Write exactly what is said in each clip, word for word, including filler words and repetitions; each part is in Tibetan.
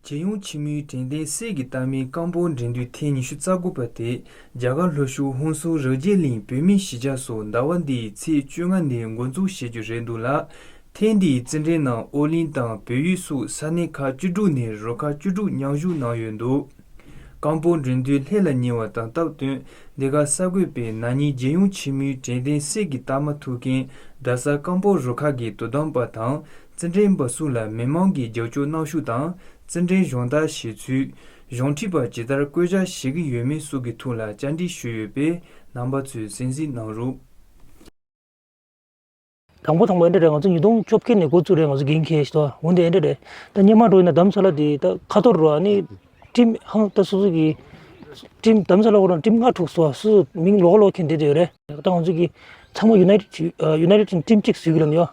རྒྱལ་ཡོངས་ཆེན་མོའི་དྲན་རྟེན་གསེར་གྱི་རྟགས་མའི་རྐང་སྤོལ་འགྲན་བསྡུར་ཐེངས་ཉི་ཤུ་རྩ་དགུ་པ་དེ་རྒྱ་གར་ལྷོ་ཕྱོགས་ཧོན་སུར་རི་རྗེས་གླིང་བོད་མིའི་གཞིས་ཆགས་སུ་ཟླ་བ་འདིའི་ཚེས་བཅོ་ལྔ་ནས་འགོ་འཛུགས་བྱེད་རྒྱུ་རེད་འདུག་ལ། ཐེངས་འདིའི་རྩེད་འགྲན་ནང་ཨོ་གླིང་དང་བལ་ཡུལ་སོགས་ས་གནས་ཁག་བཅུ་དྲུག་ནས་རུ་ཁག་བཅུ་དྲུག་མཉམ་ཞུགས་གནང་ཡོད་འདུག་རྐང་སྤོལ་འགྲན་བསྡུར་ལྷད་ལ་ཉེ་བ་དང་སྟབས་བསྟུན་འདི་ག་གསར་འགོད་པས་ན་ནིང་རྒྱལ་ཡོངས་ཆེན་མོའི་དྲན་རྟེན་གསེར་གྱི་རྟགས་མ་ཐོབ་མཁན་རྡ་ས་རྐང་སྤོལ་རུ་ཁག་གི་དོ་དམ་པ་དང་། རྩེད་འགྲན་པ་སོགས་ལ་མི་མང་གིས་རྒྱབ་སྐྱོར་གནང་ཤུགས་དང་རྩེད་འགྲན་གཞན་དག་བྱེད་ཚུལ། གཞུང་འབྲེལ་པ་ཇི་ལྟར་བཀོད་རྒྱ་བྱེད་ཀྱི་ཡོད་མེད་སོགས་ཀྱི་ཐོག་ལ་བཅར་འདྲི་ཞུས་ཡོད་པས་རྣམ་པ་ཚོས་གསན་གཟིགས་གནང་རོགས། དང་པོ་དང་པོ་ཨེ་འདྲ་རེད། ང་ཚོ་ཉིས་སྟོང་བཅོ་བརྒྱད་ནས་འགོ་བཙུགས་རེད། ང་ཚོ་འགན་འཁྱེར་ཞིག་འདུག་འོན་ཏེ་ཨེ་འདྲ་རེད། ད་སྔོན་མ་འགྲོ་ཡིན་ན་རྡ་རམ་ས་ལ་དེ་ད་ཁ་ཐོར་རོ། ཨ་ནི་ཊིམ་ཧང་ད་སོ་སོ་གི་ཊིམ་རྡ་རམ་ས་ལ་འགོ་རང་ཊིམ་ལྔ་དྲུག་སོ་སོ་མིང་ལོགས་ལོགས་འཁྱེར་བསྡད་ཡོད་རེད། ད་ང་ཚོ་གི་ཚང་མ་ཡུ་ནའི་ཊེཌ་ཡུ་ནའི་ཊེཌ་ཊིམ་གཅིག་བཟོས་ཀྱི་ལབ་ཡོད།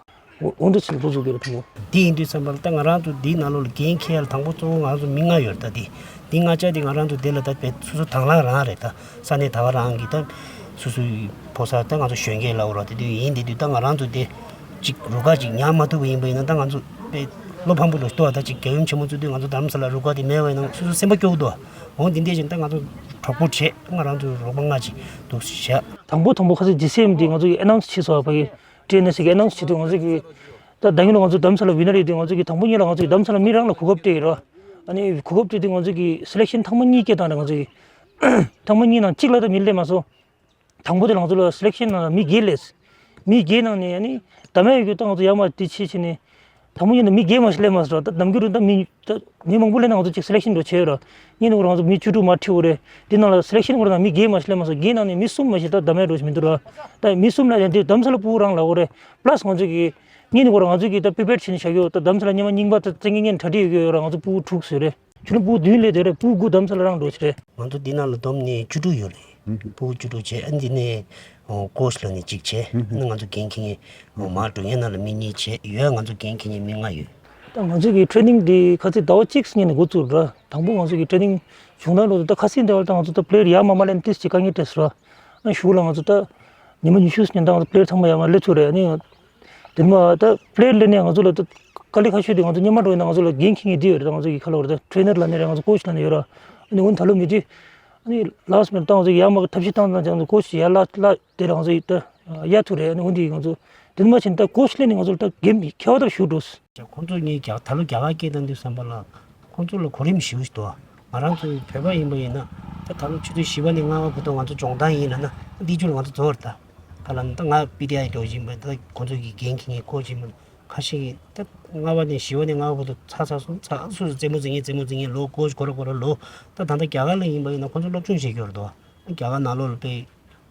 འོ་འདི་ཚོ་འགོ་འཛུགས་ཀྱི་རེད་ཐུ་མོ། འདི་ཡིན་དུས་ཙམ་པ་ལ་ད་ང་རང་ཚོ་འདིའི་ནང་ལོགས་ལ་འགན་འཁྱེར་ཡ་ལ་དང་པོ་གཙོ་བོ་ང་ཚོ་མི་ལྔ་ཡོད་རེད། ད་འདི་འདི་ལྔ་ཆ་འདི་ང་རང་ཚོ་འདི་ལ་ད་དཔེ་སོ་སོ་དང་བླངས་རང་རེད། ད་ས་གནས་ད་ག་རང་གི་ད་སོ་སོའི་ཕོ་གསར་ད་ང་ཚོ་གཞོན་སྐྱེས་ལབ་དགོས་རེད། དེ་དུས་ཡིན་དེ་དུས་ད་ང་རང་ཚོ་འདི་གཅིག་རུ་ཁག་ཅིག་ཉར་མ་ཐུབ་པ་ཡིན་པ་ཡིན་ན་ད་ང་ཚོ་དཔེ་བློ་ཕམ་པོ་ལ་ལྟོས་པ། ད་ཅིག་རྒྱལ་ཡུམ་ཆེན་མོ་བཙུགས་དུས་ང་ཚོ་རྡ་རམ་ས་ལ་རུ་ཁག་དེ་མེད་པ་ཡིན་ན་སོ་སོ་སེམས་པ་སྐྱོ་གི་འདུག་འོ་འདི་འདྲས་བཞིན་ད་ང་ཚོ་གྲོགས་པོ་བྱས་ང་རང་ཚོ་རོགས་པ་ལྔ་ཅིག་འདུག་བྱས། དང་པོ་དང་པོ་ཁ་སང་ཇི་སི་ཨེམ་དེ་ང་ཚོ་གི་ཨེ་ནའུན་སི་བྱས་སོང་བ། ཕ་གི་ཊི་ཨེན་ཨེ་སི་གི་ཨེ་ནའུན་སི་བྱེད་དུས་ང་ཚོ་གི་ད་ད་གིན་ལ་ང་ཚོ་རྡ་རམ་ས་ལ་ཝི་ནར་ཡིན་དུས་ང་ཚོ་གི་དང་པོ་ཉིད་ལ་ང་ཚོ་གི་རྡ་རམ་ས་ལ་མི་རང་ལ་གོ་སྐབས་སྤྲད་ཡོད་ར། ཨ་ནི་གོ་སྐབས་སྤྲད་དུས་ང་ཚོ་གི་སི་ལེག་ཤན་ཐེངས་མ་གཉིས་སྐད་བཏང་རེད། ང་ཚོ་གི་ཐེངས་མ་གཉིས་ནང་གཅིག་ལ་ད་མི་སླེབས་མ་སོང་། དང་པོ་དེ་ང་ཚོ་ལ་སི་ལེག་ཤན་ནང་ལ་མི་བརྒྱད་སླེབས། མི་བརྒྱད་ནང་ནས་ཨ་ནི་ད་མེད་ཡོད་རྒྱུ་ད་ང་ཚོ་ཡར་མར་དེ་ཕྱིན་ཕྱིན་ནས་དང་པོ་ཉིད་ནས་མི་བརྒྱད་མ་ཞིག་སླེབས་མ་སོང་ར། ད་ནམ་རྒྱུན་རུ་ད་མི་ད་མི་མང་པོ་སླེབས་ན་ང་ཚོ་ཅིག་སི་ལེག་ཤན་འགྲོ་བྱས་ཡོད་ར། ཉིན་དེ་ཁོ་རང་ཚོ་མི་བཅུ་དྲུག་མར་ཁྲིད་འོ་རེད། དེ་ནང་ལ་སི་ལེག་ཤན་ཁོ་རང་ཚོ་མི་བརྒྱད་མ་ཞིག་སླེབས་མ་སོང་། བརྒྱད་ནང་ནས་མི་གསུམ་མ་ཞིག་ད་ད་མེད་འགྲོ་ཞིག་མི་འདུག་ར། ད་མི་གསུམ་ལ་ཡང་དེ་རྡ་རམ་ས་ལ་ཕྲུ་གུ་རང་ལ་འོ་རེད། པ་ལ་སི་ང་ཚོ་གི་ཉིན་དེ་ཁོ་རང་ང་ཚོ་གི་ད་པི་པེར་བྱས་ནས་བཞག་ཡོད། ད་རྡ་རམ་ས་ལ་སྔོན་མ་རྙིང་པ་ད་བཙན་གྱི་གྲ་སྒྲིག་ཡོད་ཀྱི་ཡོད་ར། ང་ཚོ་ཕྲུ་གུ་དྲུག་ཙམ་རེད། ཕྱི་ལོ་ཕྲུ་གུ་བདུན་སླེབས་དེ་རེད། ཕྲུ་གུ་དགུ་རྡ་རམ་ས་ལ་རང་འགྲོ་ཆེ་རེད། ང་ཚོ་འདི་ནང་ལ་བསྡོམས་ནས་བཅུ་དྲུག་ཡོད་རེད། ཕྲུ་གུ་བཅུ་དྲུག་བྱས། ཨ་འདི་ནས་ཨོ་ཀོ་ཆི་ལབ་ནས་གཅིག་བྱས། ཨ་ནི་ང་ཚོ་འགན་འཁྱེར་མཁན་ཨོ་མར་འགྲོ་མཁན་ནང་ལ་མི་གཉིས་བྱས་ཡོད། ང་ཚོ་འགན་འཁྱེར་མཁན་མི་ལྔ་ཡོད། ད་ང་ཚོ་གི་ཊེ་ནིང་འདི་ཁ་སང་ཟླ་བ་གཅིག་ནས་འགོ་བཙུགས་ར། དང་པོ་ང་ཚོ་གི་ཊེ་ནིང་བྱུང་ན་ལོ་ད་ཁ་སང་འདི་བར་ད་ང་ཚོ་ད་པི་ལེ་ཡར་མར་མ་སླེབས་ཏིས་ཅིག་དཀའ་ངལ་འཕྲད་སོང་ར། ཨ་གཞུག་ལ་ང་ཚོ་ད་ཉི་མ་ཉི་ཤུ་ནས་ད་ང་ཚོ་པི་ལེ་ཡར་ཚང་མ་ཡར་མར་སླེབས་ཚར་རེད། ཨ་ནི་དེ་མ་ད་པི་ལེ་ཡར་སླེབས་ནས་ང་ཚོ་ལ་ད་དཀའ་ལས་ཁག་ཤོས་དེ་ང་ཚོ་སྔོན་མ་འགྲོ་ཡིན་ན་ང་ཚོ་ལ་འགན་འཁྱེར་མཁན་དེ་ཡོད་རེད། ད་ང་ཚོ་གི་ཁ་ལོ་རེད། ད་ཊེ་རེ་ནར་ལབ་ནས་རེད། ང་ཚོ་ཀོ་ཆི་ལབ་ནས་ཡོད་ར། ཨ་ནི་འོན་ད་ལོ་མི་དུས་ཨ་ནི་ལཱ་སི་མི་ནིཊ་ད་ང་ཚོ་ཡར་མར་ཐབས་ཤེས་བཏང་བཏང་ཙང་ང་ཚོ་ཀོ་ཆི་ཡར་ལ་ལ་དེ་རང་ཚོ་ད་ཡར་ཐུག་རེད། ཨ་ནི་འོན་དེ་ང་ཚོ་དེ་མ་ཕྱིན་ད་ཀོ་ཆི་སླེབས་ནས་ང་ཚོ་ལ་ད་འགན་ཁྱད་པར་དུ་ཞུ་འགྲོ། ཁོང་ཚོ་ངས་རྒྱ་ད་ལོ་རྒྱ་གར་སྐད་བཏང་དུས་ཙམ་པ་ལ་ཁོང་ཚོ་ལ་གོ་རིམ་ཞེ་པོ་ཞིག་འདུག་ང་རང་ཚོ་བོད་པ་ཡིན་པ་ཡིན་ན་ད་ད་ལོ་ཆུ་ཚོད་བཞི་པ་ནས་ལྔ་པ་བར་དུ་ང་ཚོ་སྦྱོང་བརྡར་ཡིན་ལབ་ན་འདི་ཆུ་ལ་ང་ཚོ་རྫོགས་རེད། ད་ད་ལ་ད་ང་པི་ཏི་ཨའི་འགྲོ་བཞིན་པ་ད་ཁོང་ཚོ་གི་འགན་འཁྱེར་མཁན་ཀོ་ཆི་ཡིན་པ་ཁ་ཤས་ཀྱིས་ད་ལྔ་པ་ནས་བཞི་པ་ནས་ལྔ་པ་བར་དུ་ཚར་ཚར་སོང་། ཚར་སོང་རྩེད་མོ་རྩེ་མཁན་རྩེད་མོ་རྩེ་མཁན་ལོ་ཀོ་ཆི་ཁོ་ར་ཁོ་ར་ལོ། ད་ད་ལྟ་རྒྱ་གར་ལ་ཡིན་པ་ཡིན་ན་ཁོང་ཚོ་སློབ་སྦྱོང་བྱེད་ཀྱི་ཡོད་རེད་དོ། རྒྱ་གར་ནང་ལོགས་ལ་དཔེ་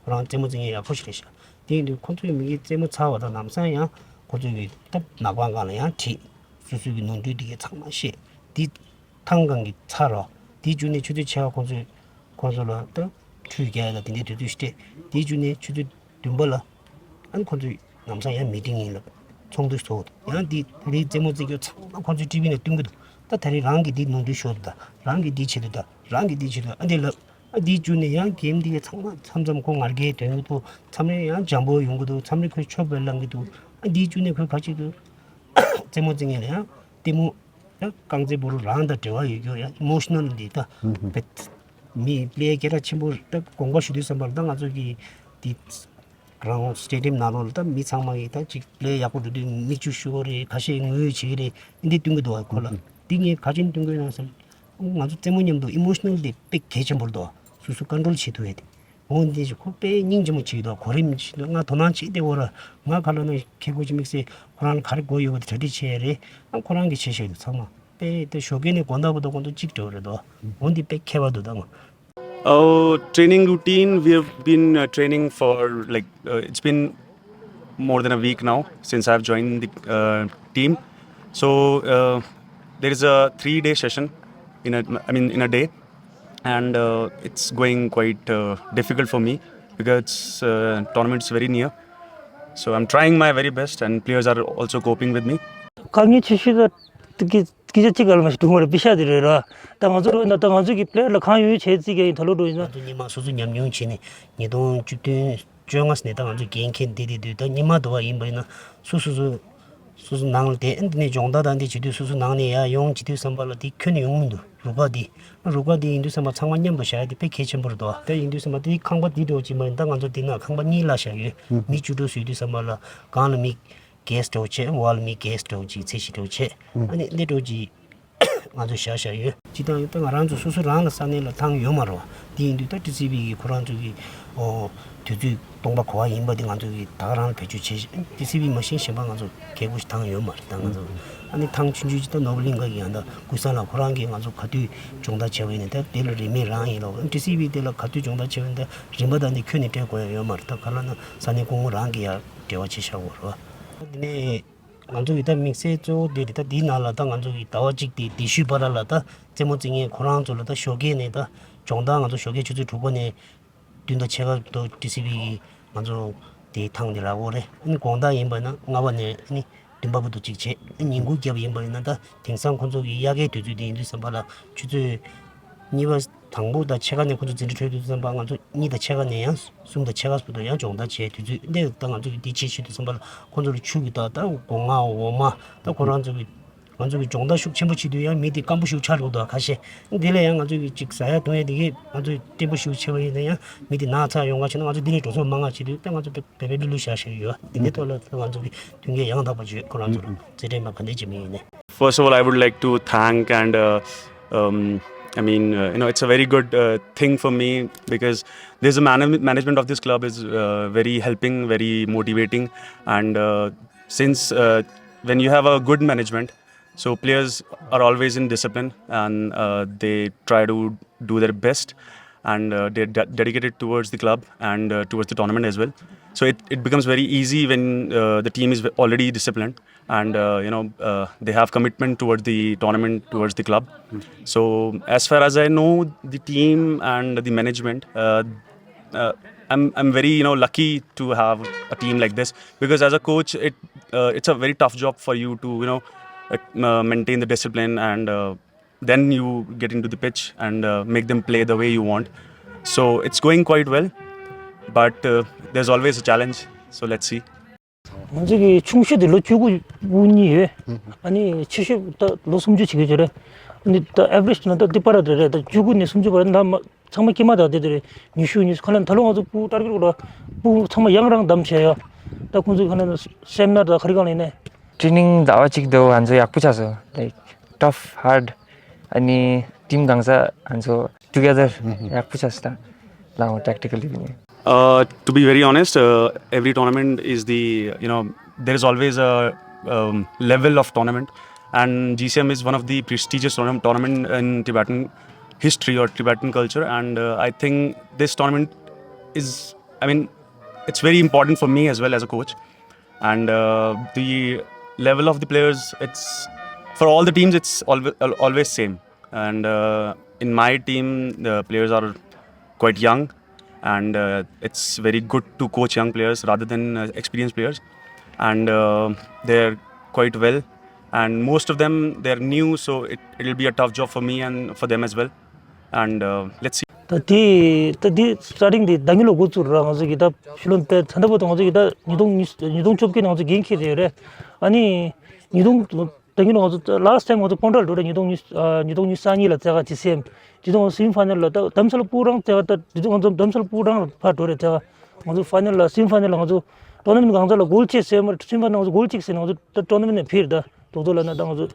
ཁོ་རང་རྩེད་མོ་རྩེ་མཁན་ཡག་པོ་ཞིག་རེད་ཤག་དེ་ཡིན་དུས་ཁོང་ཚོས་མི་གི་རྩེད་མོ་ཚར་བ་དང་ལམ་སང་ཡང་ཁོང་ཚོས་ཀྱི་ད་ནག་པང་སྒང་ལ་ཡང་ཁྲིད། སོ་སོའི་གི་ནོར་འཁྲུལ་དེ་གའི་ཚང་མ་བཤད། དེ་ཐང་སྒང་གི་ཚར་རོ། དེ་བརྒྱུད་ནས་ཆུ་ཚོད་ཕྱེད་ཀ་ཁོང་ཚོས་ཁོང་ཚོ་ལ་ད་ཁྲུས་རྒྱག་ཡ་ལ་དེ་འདྲའི་དུས་ཚོད་ཞིག་སྤྲད། དེ་བརྒྱུད་ནས་ཆུ་ཚོད་བདུན་པ་ལ་ཨ་ནི་ཁོང་ཚོས་ལམ་སང་ཡང་མི་ཊིང་ཡིན་ལབ་ཚོགས་འདུ་ཚོགས་འདུག་ཡང་དེ་ད་རེས་རྩེད་མོ་རྩེ་རྒྱུ་ཚང་མ་ཁོང་ཚོའི་ཊི་ཝི་ནང་སྟོན་གི་འདུག་ད་ད་རེས་རང་གིས་འདི་ནོར་འཁྲུལ་ཤོར་འདུག་ད་རང་གིས་འདི་བྱེད་འདུག་ད་རང་གིས་འདི་བྱེད་འདུག་ཨ་འདི་ལབ། ཨ་འདིའི་བརྒྱུད་ནས་ཡང་གེམ་འདི་གའི་ཚང་མ་མཚམས་མཚམས་ཁོ་ངར་སྐད་ཐོན་གྱི་འདུག་མཚམས་རེ་ཡང་འཇམ་པོ་ཡོང་གི་འདུག་མཚམས་རེ་ཁོས་ཆོབ་པའི་ལངས་ཀྱི་འདུག་ཨ་འདིའི་བརྒྱུད་ནས་ཁོས་ག་ཅིག་འདུག་རྩེད་མོ་རྩེ་མཁན་ལ་ཡང་ལྟད་མོ་ཡང་རྐང་རྩེད་སྤོ་རུ་རང་དང་འབྲེལ་བ་ཡོད་རྒྱུ་ཡང་ཨི་མོ་ཤི་ནལ་འདི་ད་བེད་མི་པི་ལེ་ཡར་སྐད་གྲགས་ཆེན་པོ་ད་དགོངས་པ་ཞུ་དུས་ཙམ་པར་ད་ང་ཚོ་གི་འདི་རང་སི་ཊེ་ཌི་ཡམ་ནང་ལོགས་ལ་ད་མི་ཚང་མ་གི་ད་ཅིག་པི་ལེ་ཡག་པོ་འགྲོ་དུས་མིག་ཆུ་ཤོར་རེད། ཁ་ཤས་ངུ་བྱེད་ཀྱི་རེད། འདི་སྟོན་གྱི་འདུག་ཁོ་ལ་འདི་ངས་ག་ཅིག་སྟོན་གྱི་ཡོད་ན་ཟེར། ང་ཚོ་རྩེད་མོ་མཉམ་དུ་ཨི་མོ་ཤི་ནལ་དེ་དཔེ་གལ་ཆེན་པོ་རེད་དོ། སོ་སོ་ཀོན་ཊོལ་བྱེད་ཐུབ་ཡས་དེ། འོ་འདི་ཞིག་ཁོ་དཔེ་སྙིང་རྗེ་མོ་བྱེད་ཀྱི་འདུག་གོ་རིམ་བྱེད་ཀྱི་འདུག་ང་དོ་སྣང་བྱེད་བསྡད་ཡོད་ར། ང་ཁ་ལོ་ན་ཁེ་གོ་ཅི་མིག་སེ་ཁོ་རང་ལ་ག་རེ་དགོས་ཡོད་པ་དེ་གྲ་སྒྲིག་བྱས་རེད། ང་ཁོ་རང་གིས་བྱས་བཞག་འདུག་ཚང་མ་དཔེ་དེ་ཞོགས་ཀས་ནས་དགོང་དག་བར་དུ་ཁོང་ཚོ་གཅིག་འགྲོ་རེད་དོ། འོ་འདི་དཔེ་ཁྱད་པར་འདུག་ད་ང་། Oh, training routine, we have been uh, training for like uh, it's been more than a week now since I've joined the uh, team. So uh, there is a three-day session in a, I mean, in a day, and uh, it's going quite uh, difficult for me because uh, tournament is very near. So I'm trying my very best, and players are also coping with me. དཀའ་ངལ་ཆེ་ཤོས་ད་དེ་གི་སྐད་ཆ་གཅིག་ག་ལ་མ་ཞིག་དུང་བར་པི་ཤ་དེ་རེད་ར། ད་ང་ཚོ་རོ་ན་ད་ང་ཚོ་གི་པི་ལེ་ཡར་ལ་གང་ཡོད་བྱས་རྩིས་ཀྱི་ཡིན། ད་ལོ་འགྲོ་ཡིན་ན། ང་ཚོ་སྔོན་མ་སོ་སོ་ཉམས་མྱོང་བྱས་ནས་ཉིས་སྟོང་བཅུ་བདུན་བཅོ་ལྔ་ནས་ད་ང་ཚོ་འགན་འཁྱེར་བསྡད་བསྡད་དུས་ད་སྔོན་མ་འདྲ་བ་ཡིན་པ་ཡིན་ན་སོ་སོ་སོ་ སོ་སོ་ནང་ལ་དེ་འདི་ནས་སྦྱོང་བརྡར་དང་འདི་བྱེད་དུས་སོ་སོ་ནང་ནས་ཡར་ཡོང་བྱེད་དུས་ཙམ་པ་ལ་དེ་ཁྱོན་ནས་ཡོང་མི་འདུག་རུ་ཁག་འདི། རུ་ཁག་འདི་ཡིན་དུས་ཙམ་པ་ཚང་མ་མཉམ་དུ་བཞག་ཡ་དེ་དཔེ་གལ་ཆེན་པོ་རེད་འདུག་དེ་ཡིན་དུས་ཙམ་པ་དེ་ཁང་པ་འདི་འདྲ་བོ་ཅིག་མ་ཡིན་ད། ང་ཚོ་འདི་ན་ཁང་པ་གཉིས་ལ་བཞག་ཡོད། མི་བཅུ་དྲུག་བཟོས་དུས་ཙམ་པ་ལ་སྒང་ལ་མི་བརྒྱད་འདྲ་བོ་བྱས། འོག་ལ་མི་བརྒྱད་འདྲ་བོ་ཅིག་ཚད་གཞི་འདྲ་བོ་བྱས། ཨ་ནི་འདི་འདྲ་བོ་ཅིག་ང་ཚོ་བཞག་བཞག་ཡོད། སྤྱིར་བཏང་ད་ང་རང་ཚོ་སོ་སོ་རང་ལ་ས་གནས་ལ་ཐང་ཡོད་མ་རེད་བ། དེ་ཡིན་དུས་ད་ཊི་སི་བི་གིས་ཁོ་རང་ཚོ་གི་ཨོ་དུས་ཚོད་སྟོང་པ་གོ་བ་ཡིན་པ་དེ་ང་ཚོ་གིས་ད་ག་རང་ལ་བེད་སྤྱོད་བྱེད། ཊི་སི་བི་མ་གཞི་གཞན་པ་ང་ཚོ་གལ་པོ་ཞིག་ཐང་ཡོད་མ་རེད། ད་ང་ཚོ་ཨ་ནི་ཐང་ཆུང་ཆུང་ཅིག་ད་ནོར་བུ་གླིང་ག་གི་ཡང་ད་ཀུན་བཟང་ལགས་ཁོ་རང་གིས་ང་ཚོ་ག་དུས་སྦྱོང་བརྡར་བྱས་པ་ཡིན་ན་ད་དེ་ལ་རིན་མེད་རང་ཡིན་ལ། ཊི་སི་བི་དེ་ལ་ག་དུས་སྦྱོང་བརྡར་བྱས་པ་ཡིན་ན་ད་རིན་པ་ད་ནི་ཁྱོན་ནས་སྤྲད་དགོས་ཡ་ཡོད་མ་རེད། ད་ག་ལ་ན་ས་གནས་སྐུ་ངོ་རང་གིས་ཡ་འབྲེལ་བ་བྱས་བཞག་དགོས་རེད་བ། དེ་ནས། ང་ཚོ་ཡི་ད་དམིགས་བསལ་གཙོ་བོ་དེ་རེད། ད་འདིའི་ནང་ལ་ད་ང་ཚོ་གི་ཟླ་བ་གཅིག་དེ་དེ་ཤུལ་བར་ལ་ད་རྩེད་མོ་རྩེ་མཁན་ཁོ་རང་ཚོ་ལ་ད་ཞོགས་ཀས་ནས་ད་སྦྱོང་བརྡར་ང་ཚོ་ཞོགས་ཀས་ཆུ་ཚོད་དྲུག་པ་ནས་བདུན་དང་ཕྱེད་ཀ་དུ་ཊི་སི་བི་གི་ང་ཚོ་དེ་ཐང་དེ་རག་གི་རེད། ཨ་ནི་དགོང་དག་ཡིན་པ་ན་ལྔ་པ་ནས་ཨ་ནི་བདུན་པ་བར་དུ་གཅིག་བྱས། ཨ་ཉིན་གུང་བརྒྱབ་ཡིན་པ་ཡིན་ན་ད་དེང་སང་ཁོ་ཚོ་གི་དབྱར་ཁའི་དུས་ཚོད་དེ་ཡིན་དུས་ཙམ་པ་ལ་ཆུ་ཚོད་གཉིས་པ། དང་པོ་དང་ཕྱེད་ཀ་ནས་ཁོ་ཚོ་འཛིན་གྲྭ་འཕྲོད་དུས་ཙམ་པ་ང་ཚོ་གཉིས་དང་ཕྱེད་ཀ་ནས་ཡང་གསུམ་དང་ཕྱེད་ཀ་བར་དུ་ཡང་སྦྱོང་བརྡར་བྱས། དུས་ཚོད་འདི་ད་ང་ཚོ་གི་འདི་བྱེད་བྱེད་དུས་ཙམ་པ་ལ་ཁོ་ཚོ་ལ་ཆུ་གི་ད་ད་སྒོ་ང་འོ་མ་ད་ཁོ་རང་ཚོ་གི་ང་ཚོ་གི་སྦྱོང་བརྡར་ཤུགས་ཆེན་པོ་བྱེད་དུས་ཡང་མི་དེ་སྐམ་པོ་ཤུགས་ཆགས་འགྲོ་འདུག་ཁ་ཤས། འདི་ལ་ཡང་ང་ཚོ་གི་ཅིག་ཟ་ཡ་འཐུང་ཡ་དེ་གས་ང་ཚོ་བརྟན་པོ་ཤུགས་ཆེ་བ་ཡིན་ན་ཡང་མི་དེ་ན་ཚ་ཡོང་ག་བྱས་ན་ང་ཚོ་འདི་ནས་འགྲོ་སོང་མང་ང་བྱེད་དུས་ད་ང་ཚོ་བེ་བེ་བེ་ལུ་ལུ་བཞག་བཞག་ཡོད། འདི་འདི་ཐོག་ལ་ད་ང་ཚོ་གི་མཐུན་རྐྱེན་ཡང་དག་པ་བྱོས། ཁོ་རང་ཚོ་ལ་རྩེད་འགྲན་མ་ག་འདྲ་བྱེད་མི་ཡིན་ནས། First of all, I would like to thank and uh, um, I mean, uh, you know, it's a very good uh, thing for me because there's a man- management of this club is uh, very helping, very motivating, and uh, since uh, when you have a good management, so players are always in discipline and uh, they try to do their best and uh, they're de- dedicated towards the club and uh, towards the tournament as well. So it, it becomes very easy when uh, the team is already disciplined and uh, you know uh, they have commitment towards the tournament, towards the club. So as far as I know, the team and the management, uh, uh, I'm I'm very you know lucky to have a team like this because as a coach, it uh, it's a very tough job for you to you know uh, maintain the discipline and uh, then you get into the pitch and uh, make them play the way you want. So it's going quite well, but uh, there's always a challenge. So let's see. ང་ཚོ་གི་ཆུང་ཤོས་དེ་ལོ་བཅུ་དགུ་དབུ་བརྙེས་ཡོད། ཨ་ནི་ཆེ་ཤོས་ད་ལོ་སུམ་ཅུ་བྱེད་ཀྱི་ཡོད་རེད། ཨ་ནི་ད་ཨེ་ཝ་རེཇ་ན་ད་འདི་པར་རེད་རེད། ད་བཅུ་དགུ་ནས་སུམ་ཅུ་བར་ད་མ་ཚང་མ་སྐྱེས་མ་ད་དེ་དེ་རེད། ཉི་ཤུ་ཉི་ཤུ་ཁ་ལ་ད་ལོ་ང་ཚོ་སྤུ་ཊར་གེཊ་ར་སྤུ་ཚང་མ་ཡང་རང་བདམས་བྱས་ཡོད། ད་ཁོང་ཚོ་ཁ་ལ་སེ་མི་ནར་ད་ག་རེ་གང་ལ་ཡིན་ནས། ཊེ་རེ་ནིང་ཟླ་བ་གཅིག་དེ་ང་ཚོ་ཡག་པོ་ཆགས་སོང་། Like tough, hard. ཨ་ནི་ཊིམ་གང་ས་ང་ཚོ་together ཡག་པོ་ཆགས་སོང་ད་ལའོ་ཊེག་ཊི་ཀལ་ལི་བི་ནས། Uh, to be very honest, uh, every tournament is the you know there is always a um, level of tournament, and G C M is one of the prestigious tourna- tournament in Tibetan history or Tibetan culture, and uh, I think this tournament is, I mean, it's very important for me as well as a coach, and uh, the level of the players, it's for all the teams, it's always always same, and uh, in my team the players are quite young, and uh, it's very good to coach young players rather than uh, experienced players, and uh, they're quite well, and most of them, they're new, so it, it'll be a tough job for me and for them as well, and uh, let's see. ད་དེ་ད་དེ་སི་ཊར་ཊིང་དེ་ཟླ་ཉིན་ལོ་འགོ་བཙུགས་ར། ང་ཚོ་གི་ད་ཕྱི་ལོ་ད་ད་ལྟ་བར་དུ་ང་ཚོ་གི་ད་ཉིས་སྟོང་ཉིས་ཉིས་སྟོང་བཅོ་བརྒྱད་ནང་ང་ཚོ་འགན་འཁྱེར་ཡོད་རེད། ཨ་ནི་ཉིས་སྟོང་ད་གིན་ང་ཚོ་last time ང་ཚོ་སྤོན་ཊ་ལ་འགྲོ་རེད། ཉིས་སྟོང་ཉིས་ཨ་ཉིས་སྟོང་ཉི་ཤུ་རྩ་གཉིས་ལ་རྩེད་ག་ཇི་སི་ཨེམ། ཇི་ལྟར་ང་ཚོ་སེ་མི་ཕའི་ནལ་ལ་ད་དམ་ས་ལ་སྤུ་རང་རྩེད་ག་ད་ཇི་ལྟར་ང་ཚོ་དམ་ས་ལ་སྤུ་རང་ལ་ཕར་འགྲོ་རེད་རྩེད་ག་ང་ཚོ་ཕའི་ནལ་ལ་སེ་མི་ཕའི་ནལ་ལ་ང་ཚོ་ཊོར་ན་མེན་ཊི་གང་ས་ལ་གོལ་གཅིག་སེ་མ་རེད། སེ་མི་ཕའི་ནལ་ང་ཚོ་གོལ་གཅིག་སེ་ནས་ང་ཚོ་ད་ཊོར་ན་མེན་ཊི་ནས་ཕེབས་རེད། ད་རྡོག་རྡོག་ལ་ན་ད་ང་ཚོ་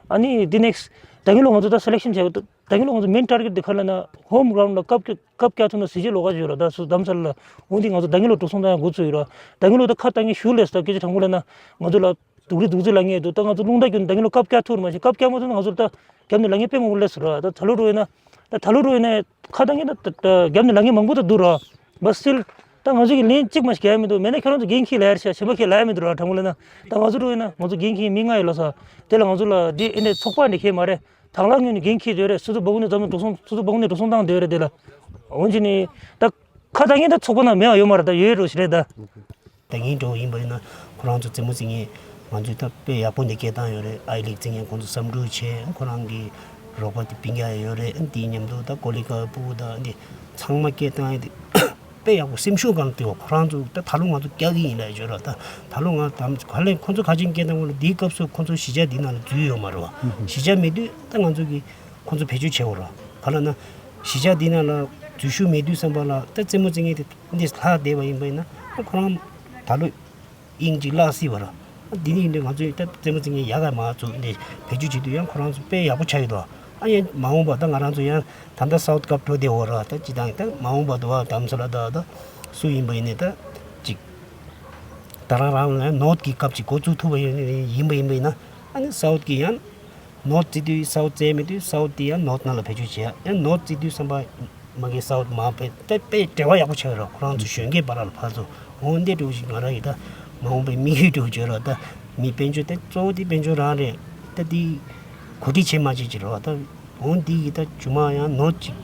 ཨ་ནི་དེ་ནེག་སི་ཊི་ད་གིན་ལ་ང་ཚོ་ད་སེ་ལེག་ཤན་བྱས་ག་ད་ད་གིན་ལ་ང་ཚོ་མེན་ཊར་གེཊ་དེ་ག་ལ་ན་ཧོམ་གྷ་རའུན་ཌ་ལ་ཀབ་ཀ་ཀབ་བཀྱག་ཐུབ་ན་གཟི་བརྗིད་ལོག་ག་ཞིག་ཡོད་ར། ད་སུ་དམ་ས་ལ་འོན་ཏེ་ང་ཚོ་ད་གིན་ལ་འགྲོ་སོང་ད་ཡང་འགོ་ཚུགས་ཡོད་ར། ད་གིན་ལ་ད་ཁ་ད་གིན་ཞུ་ལས་ད་སྐད་ཆ་དྲང་པོ་ལ་ན་ང་ཚོ་ལ་སྡུག་རུས་སྡུག་རྩུབ་ལ་ངེས་འདུག་ད་ང་ཚོ་རླུང་རྟ་རྒྱུག་ནས་ད་གིན་ལོ་སྐབས་བཀྱག་ཐུར་མ་ཤེས། སྐབས་བཀྱག་མ་ཐུབ་ན་ང་ཚོར་ད་རྒྱབ་ནས་ལ་ངེས་དཔེ་མང་པོ་སླེབས་སོང་ར། ད་ད་ལོ་འགྲོ་ཡིན་ན་ད་ད་ལོ་འགྲོ་ཡིན་ན་ཁ་ད་ངེས་ད་རྒྱབ་ནས་ལ་ངེས་མང་པོ་ད་འདུག་ར། But still ད་ང་ཚོ་གི་ལན་གཅིག་མ་ཞིག་རྒྱག་ཡ་མི་འདུག་མེད་ན་ཁྱོད་རང་ཚོ་འགན་འཁྱེར་ལ་ཡར་ཤ་ཞེན་པ་ཁྱེར་ལ་ཡ་མི་འདུག་ར། དྲང་པོ་ལ་ན་ད་ང་ཚོ་འགྲོ་ཡིན་ན་ང་ཚོ་འགན་འཁྱེར་མི་ལྔ་ཡོད་ལ་ས་དེ་ལ་ང་ཚོ་ལ་འདི་ཨེ་འདྲ་ཚོགས་པ་འདྲ་ཁྱེར་མ་རེད། དང་བླངས་ངོས་ནས་འགན་འཁྱེར་བསྡད་རེད། སོ་སོ་སྦ་ཁུག་ནས་འཛོམས་ནས་འགྲོ་སོང་སོ་སོ་སྦ་ཁུག་ནས་འགྲོ་སོང་བཏང་བསྡད་རེད། དེ་ལ་འོན་ཅི་ནི་ད་ཁ་ད་ངས་ད་ཚོགས་པ་ནང་མེད་པ་ཡོད་མ་རེད། ད་ཡོད་རོ་ཞིག་རེད་ད། ད་ངའི་འགྲོ་ཡིན་པ་ཡིན་ན་ཁོ་རང་ཚོ་རྩེད་མོ་རྩེ་མཁན་ང་ཚོས་ད་དཔེ་ཡག་པོ་འདི་སྐད་བཏང་ཡོད་རེད། ཨའི་ལིག་རྩེ་མཁན་ཁོང་ཚོ་བསམ་འགྲུབ་བྱས། ཁོ་རང་གི་རོགས་པ་དེ་སྤུན་ཀྱག་ཡོད་རེད། དེའི་མཉམ་དུ་ད་ཀོ་ལི་ཀ་སྤུ་གུ་ད་འདི་ཚང་མ་སྐད་བཏང་ཡོད་དེ། དཔེ་ཡག་པོ་སེམས་ཤུགས་གང་སྟེ་བ་ཁོ་རང་ཚོ་ད་ད་ལོ་ང་ཚོ་རྒྱག་གི་ཡིན་ལ་ཡོད་ར། ད་ད་ལོ་ང་དམ་ག་ལས་ཁོ་ཚོ་ག་ཅིག་སྐད་བཏང་བ་ལ་འདིའི་སྐབས་སུ་ཁོ་ཚོ་གཞིས་ཆགས་འདི་ནང་ལ་འཛུལ་ཡོད་མ་རེད་བ། གཞིས་ཆགས་མེད་དུས་ད་ང་ཚོ་གི་ཁོ་ཚོ་བེད་སྤྱོད་བྱེད་འོ་ར། ག་ལ་ན་གཞིས་ཆགས་འདི་ནང་ལ་འཛུལ་ཞུགས་མེད་དུས་ཙམ་པ་ལ་ད་རྩེད་མོ་རྩེ་མཁན་དེ་འདི་ལྷག་བསྡད་པ་ཡིན་པ་ཡིན་ན་ཁོ་རང་ད་ལོ་དབྱིངས་གཅིག་བརླག་སྲིད་པ་ར། འདི་ནི་ཡིན་དུས་ང་ཚོས་ད་རྩེད་མོ་རྩེ་མཁན་ཡག་ག་མ་ཚུགས་འདི་བེད་སྤྱོད་བྱེད་དུས་ཡང་ཁོ་རང་ཚོ་དཔེ་ཡག་པོ་ཆགས་ཡོད་དོ། ཨ་ཡང་མ་འོངས་པ་ད་ང་རང་ཚོ་ཡང་ད་ལྟ་སའུ་ཐི་ཀབ་འགྲོ་བསྡད་འོ་ར། ད་སྤྱི་བཏང་ད་མ་འོངས་པ་དུ་བ་དམ་ཚོ་ལ་ད་ད་སུ་ཡིན་པ་ཡིན་ནའི་ད་ཅིག་ད་རང་རང་ལ་ནོར་ཐི་གི་སྐབས་ཅིག་འགོ་བཙུགས་ཐུབ་པ་ཡིན་ཡིན་པ་ཡིན་པ་ཡིན་ན་ཨ་ནི་སའུ་ཐི་གི་ཡང་ནོར་ཐི་རྩེ་དུས་སའུ་ཐི་རྩེ་མེད་དུས་སའུ་ཐི་དེ་ཡང་ནོར་ཐི་ནང་ལ་བེད་སྤྱོད་བྱེད་ཡ་ཡང་ནོར་ཐི་རྩེ་དུས་བསམ་པ་མ་གི་སའུ་ཐི་མ་བེད་ད་དཔེ་འབྲེལ་བ་ཡག་པོ་ཆགས་ཡོད་ར། ཁོ་རང་ཚོ་གཞོན་སྐྱེས་བར་ལ་ཕར་ཚུར་འོང་འདི་འགྲོ་ཞིག་ང་རང་ཡི་ད་མ་འོངས་པའི་དམིགས་ཡུལ་འགྲོ་བརྗོད་ར། ད་མི་དཔལ་འབྱོར་ད་གཙོ་བོ་དེ་དཔལ་འབྱོར་རང་རེད། ད་དེ་གོ་སྒྲིག་བྱེད་མ་བྱེད་ཅིག་རེད་བ། ད་འོང་འདི་ཡི་ད་ཇུ་མ་ཡང་ནོར་ཅིག་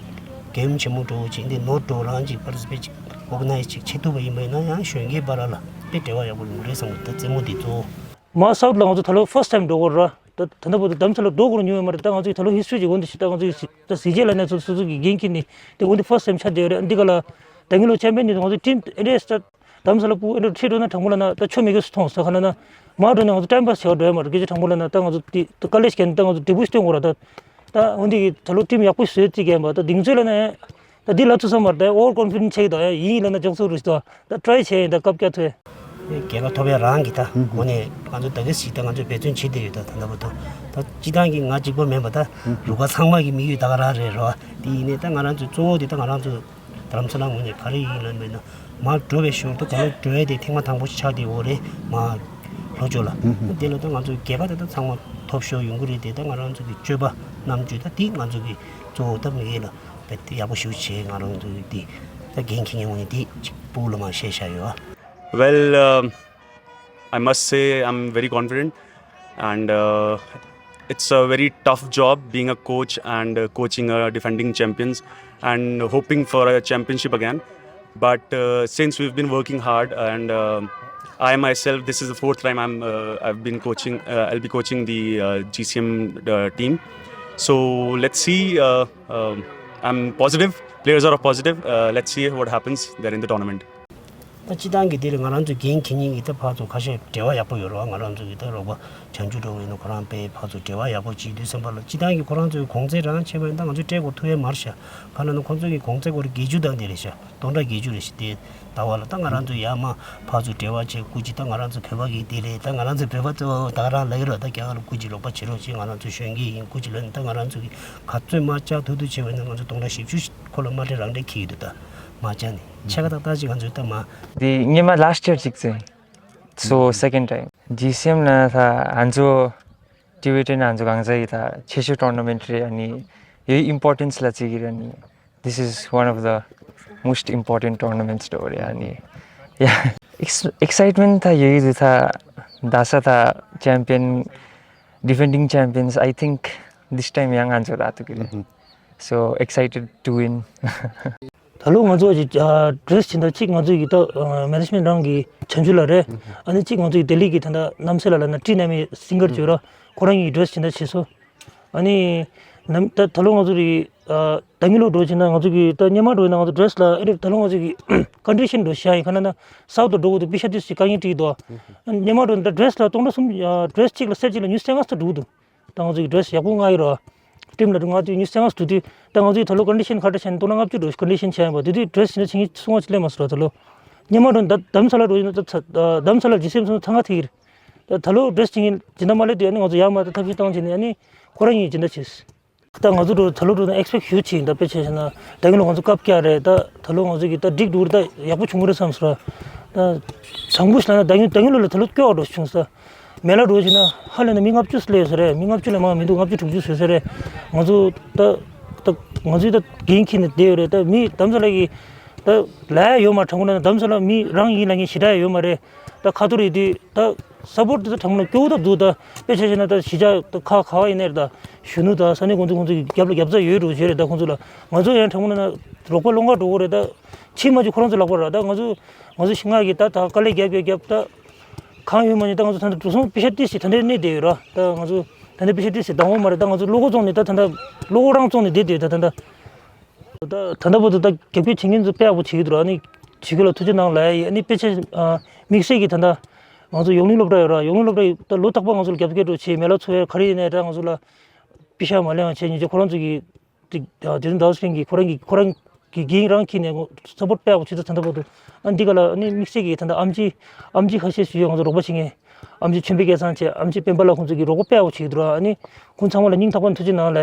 གེམ་ཆེན་མོ་འགྲོ་ཅིག་འདི་ནོར་འགྲོ་རང་ཅིག་པར་སི་པེ་ཅིག་ཨོ་ག་ནའི་ཅིག་བྱེད་ཐུབ་པ་ཡིན་པ་ཡིན་ན་ཡང་གཞོན་སྐྱེས་བར་ལ་དཔེ་འབྲེལ་བ་ཡག་པོ་ཡོང་གི་རེད་བསམ་གི། ད་རྩེད་མོ་འདི་གཙོ་བོ། མ་སའུ་ཐི་ལ་ང་ཚོ་ད་ལོ་ཕར་སི་ཊི་ཊའིམ་འགྲོ་གི་རེད་ར། ད་ད་ལྟ་བར་དུ་དམ་ཚ་ལ་འགྲོ་དགོས་མྱོང་ཡོད་མ་རེད། ད་ང་ཚོའི་ད་ལོ་ཧི་སི་ཊོ་རི་ཅིག་འོན་ཏེ་ད་ང་ཚོའི་ད་གཟི་བརྗིད་ལ་ནས་ཚོ་སོ་སོ་གི་འགན་འཁྱེར་ནས་དེ་འོན་ཏེ་ཕར་སི་ཊི་ཊའིམ་ཆགས་བསྡད་ཡོད་རེད། འདི་ག་ལ་ད་ངི་ལོ་ཆེམ་པིན་ནི་ང་ཚོའི་ཊིམ་ཨེ་འདྲས་ད་དམ་ཚ་ལ་སྤུ་ཨེ་འདྲས་ཁྲིད་འགྲོ་ན་དྲང་པོ་ལ་ན་ད་ཆོ་མེད་གི་སུ་མཐོང་ས་ག་ལ་ན་མ་འགྲོ་ནས་ང་ཚོ་ཊའིམ་པཱ་སི་བྱེད་པ་འགྲོ་ཡ་མ་རེད། སྐད་ཆ་དྲང་པོ་ལ་ན་ད་ང་ཚོ་དེ་ད་དཀའ་ལས་ཤིག་ད་ང་ཚོ་འབྲས་བུ་ཤིག་སྟོན་དགོས་ར། ད་ད་འོན་ཏེ་གི་ད་ལོ་ཊིམ་ཡག་པོ་བཟོས་ཅིག་གས་པ་ད་གདེང་ཚོད་ལ་ན་ད་འདི་ལབ་ཐུབ་ས་མ་རེད། ད་ཨོ་ཝར་ཀོན་ཕི་ཌེན་སི་ཆགས་ཀྱི་འདུག་ཡ། ཡིན་ལབ་ན་ལྗོངས་སུ་རུ་ཞིག་འདུག་ད་ཊི་རའི་བྱས་ཡིན། ད་སྐབས་བསྐྱལ་ཐུབ་ཡ། རྒྱལ་ཁ་ཐོབ་ཡ་རང་གི་ད་ཧུམ་ཧུམ་ངོ་ནས་ང་ཚོ་ད་ག་ཞིག་ད་ང་ཚོ་འབད་བརྩོན་བྱེད་བསྡད་ཡོད། ད་ད་ལྟ་བར་དུ་ད་སྤྱི་བཏང་གི་ང་གཅིག་པོ་མིན་པ་ད་ཧུམ་ཧུམ་རུ་ཁག་ཚང་མ་གི་དམིགས་ཡུལ་ད་ག་རང་རེད་རོ། དེ་ཡིན་ནའི་ད་ང་རང་ཚོའི་གཙོ་བོ་དེ་ད་ང་རང་ཚོ་རྡ་རམ་ས་ལ་ངོས་ནས་ག་རེ་ཡིན་ལབ་མེད་ན་མར་འགྲོ་བའི་ཞོར་དུ་ད་ལོ་འགྲོ་ཡ་དེ་ཐེངས་མ་དང་པོ་ཆགས་བསྡད་ཡོད་རེད། མ་ལྷོ་ཕྱོགས་ལ་ཧུམ་ཧུམ་དེ་ལ་ད་ང་ཚོ་རྒྱལ་ཁ་ད་ད་ཚང་མ་ཐོབ་ཤོར་ཡོང་གི་རེད། དེ་ད་ང་རང་ཚོ་གི་སྤྱོད་པ་རྣམ་དཔྱོད་ད་དེ་ང་ཚོ་གི་གཙོ་བོ་ད་དམིགས་ཡུལ་ལ་ཡག་པོ་ཞིག་བྱས་ང་རང་ཚོ་འདི་ད་འགན་འཁྱེར་མཁན་ངོས་ནས་འདི་གཅིག་སྤུ་ལ་མ་བཤད་བཞག་ཡོད། Well, um, I must say I'm very confident, and uh, it's a very tough job being a coach and uh, coaching uh, defending champions and hoping for a championship again. But uh, since we've been working hard, and uh, I myself, this is the fourth time I'm uh, I've been coaching. Uh, I'll be coaching the uh, G C M uh, team. So let's see. Uh, um, I'm positive. Players are positive. Uh, let's see what happens there in the tournament. ད་སྤྱི་བཏང་གི་དེ་ལ་ང་རང་ཚོའི་འགན་འཁྱེར་མཁན་གྱི་ད་ཕར་ཚུར་ཁ་ཤས་འབྲེལ་བ་ཡག་པོ་ཡོད་རེད་བ། ང་རང་ཚོ་གི་ད་རོགས་པ་བྱང་ཆུབ་གྲོགས་པོ་ཡིན་ན་ཁོ་རང་དཔེ་ཕར་ཚུར་འབྲེལ་བ་ཡག་པོ་བྱེད་དུས་ཙམ་པ་ལ་སྤྱི་བཏང་གི་ཁོ་རང་ཚོའི་གོང་ཚད་རང་ཆེ་བ་ཡིན་ད་ང་ཚོས་སྤྲད་དགོས་ཐུག་ཡས་མ་རེད་ཤག་ག་ལ་ན་ཁོ་ཚོ་གི་གོང་ཚད་སྐོར་བརྒྱད་ཅུ་དང་དེ་རེད་ཤག་སྟོང་ཕྲག་བརྒྱད་ཅུ་རེད་ཤག་དེ་ཟླ་བ་ལ་ད་ང་རང་ཚོ་ཡར་མར་ཕར་ཚུར་འབྲེལ་བ་བྱེད་སྐུ་མཁྱེན། ད་ང་རང་ཚོ་བོད་པ་གི་དེ་རེད། ད་ང་རང་ཚོ་བོད་པ་ཚོ་ད་ག་རང་ལབ་ཀྱི་རེད། ད་རྒྱ་གར་ལ་སྐུ་མཁྱེན་རོགས་པ་བྱེད་རོགས་བྱེད། ང་རང་ཚོ་གཞོན་སྐྱེས་ཡིན་སྐུ་མཁྱེན་ལབ་ནས་ད་ང་རང་ཚོ་གི་ག་ཚོད་མར་བཅར་ཐུབ་ཐུབ་བྱས་པ་ཡིན་ན་ང་ཚོ་སྟོང་ཕྲག་བཞི་བཅུ་ཁོ་ལ་མ་སྤྲད་རང་སྤྲད་འཁྱེར་གྱི་འདུག་ད་མར་བཅར་ནས་ཕྱེད་ཀ་ཏག་ཏག་ཅིག་ང་ཚོས་ད་མར། འདི་སྔོན་མ་last year ཅིག་བཙལ། So second time. G C M ན་ད་ང་ཚོ་ཊི་ཝི་ཊི་ན་ང་ཚོ་གང་ཟག་གི་ད་ཆེ་ཤོས་tournament རེད། ཨ་ནི་ཡོད་importance ལ་བརྩི་གི་རེད། ཨ་ནི་this is one of the most important tournaments འགྲོ་རེད། ཨ་ནི་yeah, ex- excitement ད་ཡོད་ཀྱི་འདུག་ད་རྡ་ས་ད་champion, defending champions, I think this time ཡང་ང་ཚོ་རག་ཐུབ་ཀྱི་རེད། So excited to win. ད་ལོ་ང་ཚོ་ཅིག་ཌི་རེ་སི་བྱེད་ད་གཅིག་ང་ཚོ་གི་ད་management རང་གི་བྱང་ཆུབ་ལགས་རེད། ཨ་ནི་གཅིག་ང་ཚོ་གི་ལྡི་ལི་གི་ད་ལྟ་རྣམ་སྲས་ལགས་ལབ་ན་ཊི་ནེ་མི་སིང་གར་ཅིག་ཡོད་ར། ཁོ་རང་གི་ཌི་རེ་སི་བྱེད་ད་བྱེད་སོང་། ཨ་ནི་ནམ་ད་ད་ལོ་ང་ཚོ་གི་ད་ངི་ལོ་འགྲོ་བྱེད་ན་ང་ཚོ་གི་ད་སྔོན་མ་འགྲོ་ན་ང་ཚོ་ཌི་རེ་སི་ལ་ཨེ་རེད། ད་ལོ་ང་ཚོ་གི་ཀོན་ཌི་ཤན་འགྲོ་བྱ་ཡིན་ཁ་ན་ན་སའུ་ཐི་འགྲོ་དགོས་འདུག་པི་ཤ་ཏིས་ཀྱི་དཀའ་ངལ་འཕྲད་ཀྱི་འདུག་སྔོན་མ་འགྲོ་ན་ད་ཌི་རེ་སི་ལ་སྟོང་ཕྲག་གསུམ་ཌི་རེ་སི་གཅིག་ལ་སེཊ་གཅིག་ལ་ཉི་ཤུ་རྩ་ལྔ་ཙམ་འགྲོ་གི་འདུག་ད་ང་ཚོ་གི་ཌི་རེ་སི་ཡག་པོ་མངགས་ཡོད་རེད་བ། ཊིམ་ལ་མངགས་དུས་ཉི་ཤུ་རྩ་ལྔ་ཙམ་འགྲོ་དུས་ད་ང་ཚོ་གི་ད་ལོ་ཀོན་ཌི་ཤན་ག་འདྲ་བྱས་ན་སྟོང་ཕྲག་ལྔ་བཅུ་འགྲོ་ཀོན་ཌི་ཤན་བྱས་ཡིན་པ། དེ་དུས་ཌི་རེ་སི་བྱས་ན་ཆིག་སྟོང་ལྔ་བཅུ་སླེབས་མ་སོང་ར། ད་ལོ་སྔོན་མ་འགྲོ་ན་ད་དྷ་རམ་ས་ལ་འགྲོ་ཡིན་ན་ད་དྷ་རམ་ས་ལ་ཇི་སི་ཨེམ་སོང་ན་ཚང་ཁ་ཐིག་གི་རེད། ད་ད་ལོ་ཌི་རེ་སི་བྱེད་མཁན་སྦྱིན་བདག་མ་སླེབས་དུས་ཨ་ནི་ང་ཚོ་ཡར་མར་ད་ཐབས་ཤེས་བཏང་བྱས་ནས་ཨ་ནི་ཁོ་རང་གཉིས་སྦྱིན་བདག་བྱས། ད་ང་ཚོ་འགྲོ་ད་ལོ་འགྲོ་ན་ཨེག་སི་པེག་ཊི་ཞེ་པོ་ཅིག་ཡིན། ད་དཔེ་བྱས་ན་ད་གིན་ལོ་ང་ཚོ་བཀའ་བརྒྱ་རེད། ད་ད་ལོ་ང་ཚོ་གི་ད་འགྲིག་འགྲོ་རེད། ད་ཡག་པོ་བྱུང་གི་རེད་བསམ་སོང་ར། ད་དྲང་པོ་ཞིག་ལབ་ན་ད་གིན་ད་གིན་ལོ་ལ་ད་ལོ་སྐྱོ་བ་འགྲོ་བྱུང་ས། མེ་ལ་འགྲོ་བྱས་ན་ཧ་ལས་ན་མི་ལྔ་བཅུ་སླེབས་ཡོད་ས་རེད། མི་ལྔ་བཅུ་ལས་མང་མི་འདུག་ལྔ་བཅུ་དྲུག་ཅུ་བཟོས་ས་རེད། ང་ཚོ་ད་ད་ང་ཚོས་ད་འགན་འཁྱེར་ནས་བསྡད་ཡོད་རེད། ད་མི་དྷ་རམ་ས་ལ་གི་ད་ལ་ཡ་ཡོད་མ། དྲང་པོ་ན་དྷ་རམ་ས་ལ་མི་རང་ཡིན་ལབ་མཁན་ཞེ་དྲག་ཡོད་མ་རེད། ད་ཁ་ཐོར་ཡོད་དུས་ད་སཔོར་ཊི་དེ་ཚོ་དྲང་པོ་ན་སྐྱོ་བོ་ད་འདུག་ད་དཔེ་ཆ་བཞག་ན་ད་གཞིས་ཆགས་ད་ཁ་ག་བ་ཡིན་ནའི་རེད། ད་གཞོན་ནུ་ད་ས་གནས་འགོ་འཛིན་ཁོང་ཚོ་གི་རྒྱབ་ལ་རྒྱབ་རྩ་ཡོད་འགྲོ་བྱས་རེད། ད་ཁོང་ཚོ་ལ་ང་ཚོ་ཡང་དྲང་པོ་ན་རོགས་པ་སློང་ག་འགྲོ་གི་རེད། ད་ཕྱིས་མ་ཅིག་ཁོ་རང་ཚོ་ལག་པ་ར། ད་ང་ཚོ་ང་ཚོ་ཤི་ང་གི་ད་ད་དཀའ་ལས་རྒྱབ་རྒྱབ་རྒྱབ་ད་གང་ཡོད་མ་ཉེས་ད་ང་ཚོ་ད་ལྟ་འགྲོ་སོང་པེ་ཤ་ཏིས་ད་ལྟ་གནས་བསྡད་ཡོད་ར། ད་ང་ཚོ་ད་ལྟ་པེ་ཤ་ཏིས་བདག་པོ་མ་རེད། ད་ང་ཚོ་བློ་ཁོག་བཙོང་ནས་ད་ད་ལྟ་བློ་ཁོག་རང་བཙོང་ནས་བསྡད་བསྡད་ད་ད་ལྟ། ད་ད་ལྟ་བར་དུ་ད་རྒྱབ་སྐྱོར་བྱེད་མཁན་ཚོ་དཔེ་ཡག་པོ་བྱེད་ཀྱི་འདུག་ཨ་ནི་ ཇི་ག་ལ་ཐུགས་རྗེ་གནང་ལ་ཡ། ཨ་ནི་དཔེ་ཆ་ཨ་དམིགས་བསལ་གྱི་ད་ལྟ་ང་ཚོ་ཡོངས་གླིང་སློབ་གྲྭ་ཡོད་ར། ཡོངས་གླིང་སློབ་གྲྭ་ཡི་ད་ལོ་རྟག་པར་ང་ཚོ་ལ་རྒྱབ་སྐྱོར་འགྲོ་བྱེད། མེ་ལ་ཚོ་བའི་ག་རེ་ཡིན་ནའི་ད་ང་ཚོ་ལ་པི་ཤ་མ་ལེན་བ་བྱེད། ཉིན་རྒྱུན་ཁོ་རང་ཚོ་གི་ཏིག་ཨ་དེ་དུས་ཟླ་བ་ཤིང་གི་ཁོ་རང་གི་ཁོ་རང་གི་འགན་རང་འཁྱེར་ནས་ཚ་པོ་དཔེ་ཡག་པོ་བྱེད་ཚར་ད་ལྟ་བར་དུ། ཨ་འདི་ག་ལ་ཨ་ནི་དམིགས་བསལ་གྱི་ད་ལྟ་ཨམ་ཆི་ཨམ་ཆི་ཁ་ཤས་ཤིག་ཡོད། ང་ཚོ་རོགས་པ་བྱེད་མཁན་ཨམ་ཆི་ཆོས་འཕེལ་སྐལ་བཟང་བྱས། ཨམ་ཆི་སྤེན་པ་ལགས་ཁོང་ཚོ་གི་རོགས་པ་དཔེ་ཡག་པོ་བྱེད་འདུག་ར། ཨ་ནི་ཁོང་ཚང་མ་ལ་སྙིང་ཐག་པ་ནས་ཐུགས་རྗེ་གནང་ལ།